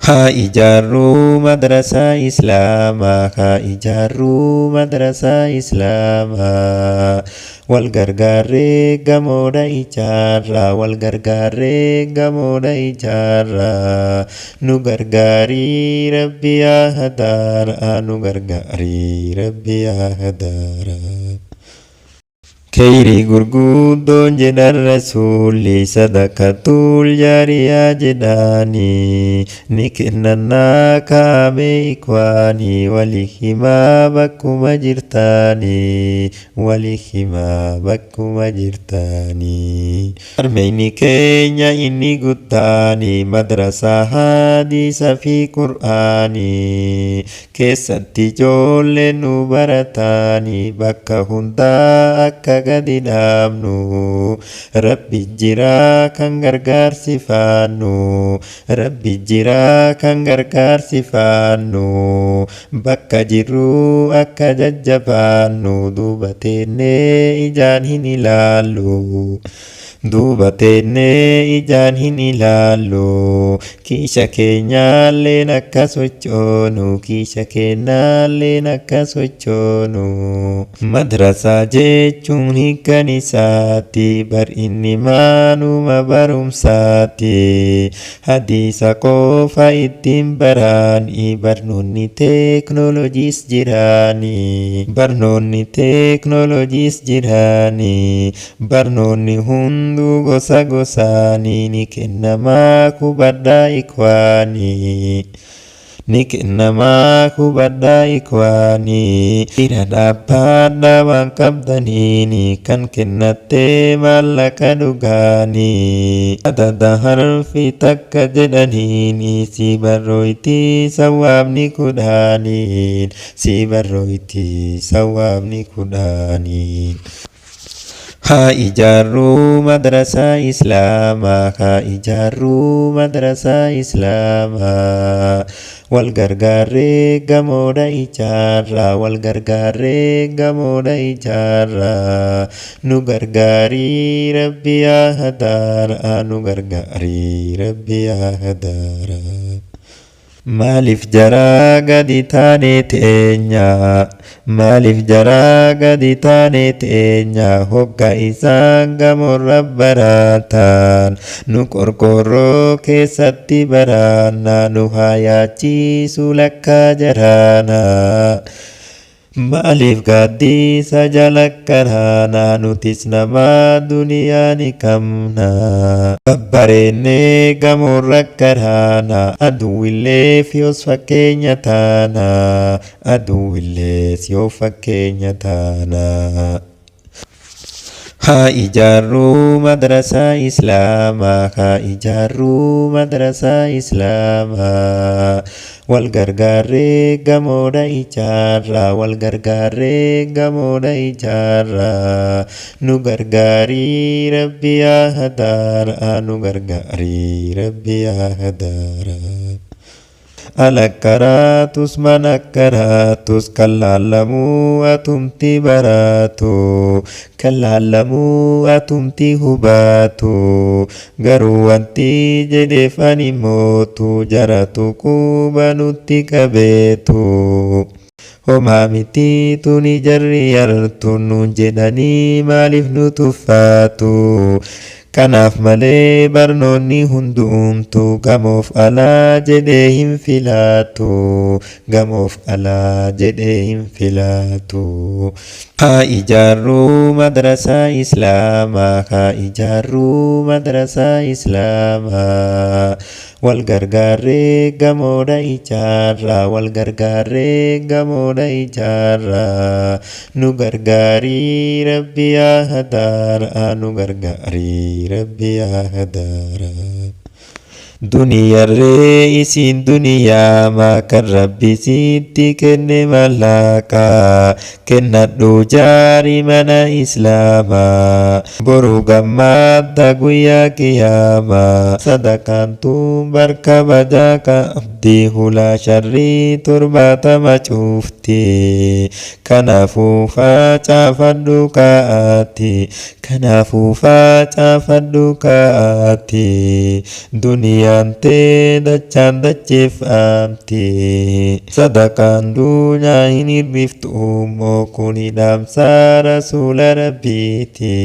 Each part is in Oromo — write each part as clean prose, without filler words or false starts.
Haa ijaarruu madrasaa Islaamaa, haa ijaarruu madrasaa Islaamaa. Wal gargaarree gamoodha ijaarraa, wal gargaarree gamoodha ijaarraa. Nu gargaarii Rabbi yaa hadaara, nu gargaarii Rabbi yaa hadaara. Kheyrii gurguddoon jedhan Rasuulli, sadaqatul jaariyaa jedhaani, ni kennannaa kaa'ame ikwaani, wali himaa bakkuma jirtaani, wali himaa bakkuma jirtaani. Harmeyni keenya inni guddaani, madrasaa hadiisa fi qur'aani keessatti ijoolleen nu barataani, bakka hundaa akka gadi dhaabnu, Rabbi jira kan gargaarsifaannu, Rabbi jira kan gargaarsifaannu, bakka jirru akka jajjabaannu, duuba teennee ijaan hin ilaallu. Duuba teennee ijaan hin ilaallu, kiisha keenyaalleen akka sochoonu, kiisha keenyaalleen akka sochoonu. Madrasaa jechuun hiikkan isaati, bar inni maanuma barumsaati. Hadiisa qofa ittiin baraani, barnoonni teeknooloojiis jiraani, barnoonni teeknooloojiis jiraani. Barnoonni hunduu gosa gosaanii ni kennamaa hubadhaa ikwaanii. Ni kennamaa hubadhaa ikwaanii. Bira dhaabbadhaa waan qabdaniini, kan kennattee maallaqa dhugaanii. Adada harfi takka jedhaniini, si barrooyti sawaabni kudhaaniin, si barrooyti sawaabni kudhaaniin. Haa ijaarruu madrasaa Islaamaa, haa ijaarruu madrasaa Islaamaa. Wal gargaarree gamoodha ijaarraa, wal gargaarree gamoodha ijaarraa. Nu gargaarii Rabbi yaa hadaara, nu gargaarii Rabbi yaa hadaara. Maaliif jaraa gadi taanee teenya? Maaliif jaraa gadi taanee teenya? Hogga isaan gamoorra baraatan, nu qorqoorroo keessatti baraanna, nu haa yaachisu lakkaa jaraana. Maaliif gaaddisa jala karaana, nutis nama duniyaa ni qabna. Babbareennee gamoorra karaana, aduwwilleef yoos fakkeenya taana, aduwwillees yoo fakkeenya taana. Haa ijaarruu madrasaa Islaamaa, haa ijaarruu madrasaa Islaamaa. Wal gargaarree gamoodha ijaarraa, wal gargaarree gamoodha ijaarraa. Nu gargaarii Rabbi yaa hadaara, nu gargaarii Rabbi yaa hadaara. Alakkaraatus manakkaratus, kan laallamuu atumti baraatu, kan laallamuu atumti hubaatu. Garuu wanti jedheef ani mootu, jaratu quba nutti qabeetu. Homaa miti tuni jarri yartu nuun jedhanii maaliif nu tuffaatu? Kanaaf malee barnoonni hundumtu gamoof alaa jedhee hin filaatu, gamoof alaa jedhee hin filaatu. Haa ijaarruu madrasaa Islaamaa, haa ijaarruu madrasaa Islaamaa. Wal gargaarree gamoodha ijaarraa, wal gargaarree gamoodha ijaarraa. Nu gargaarii Rabbi yaa hadaara, nu gargaarii Rabbi yaa hadaara. Duniyarree isiin duniyaama, kan Rabbi sitti kenne mallaqa, kennadhu jaari mana Islaamaa. Boru gammadda guyyaa qiyaamaa, sadaqaan tun barka bajaa qabdi. Rabbii hulaa sharrii 70 cufti. Kanaafuu facaafadhu kaa'aatti, kanaafuu facaafadhu kaa'aatti. Duniyaan tee dachaan dacheeffamti. Sadaqaan dunyaa hin hir'iftu immoo, kuni dhaamsa rasuula Rabbiiti.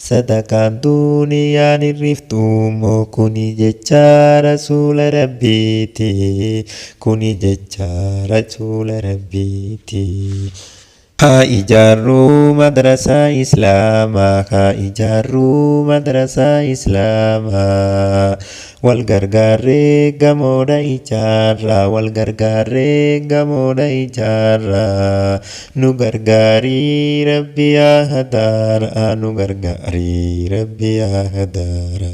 Sadaqaan duniyaan hir'iftu immoo, kuni jecha rasuula Rabbiiti. Kuni jecha rasuula Rabbiiti. Haa ijaarruu madrasaa Islaamaa, haa ijaarruu madrasaa Islaamaa. Wal gargaarree gamoodha ijaarraa, wal gargaarree gamoodha ijaarraa. Nu gargaarii Rabbi yaa hadaara, nu gargaarii Rabbi yaa hadaara.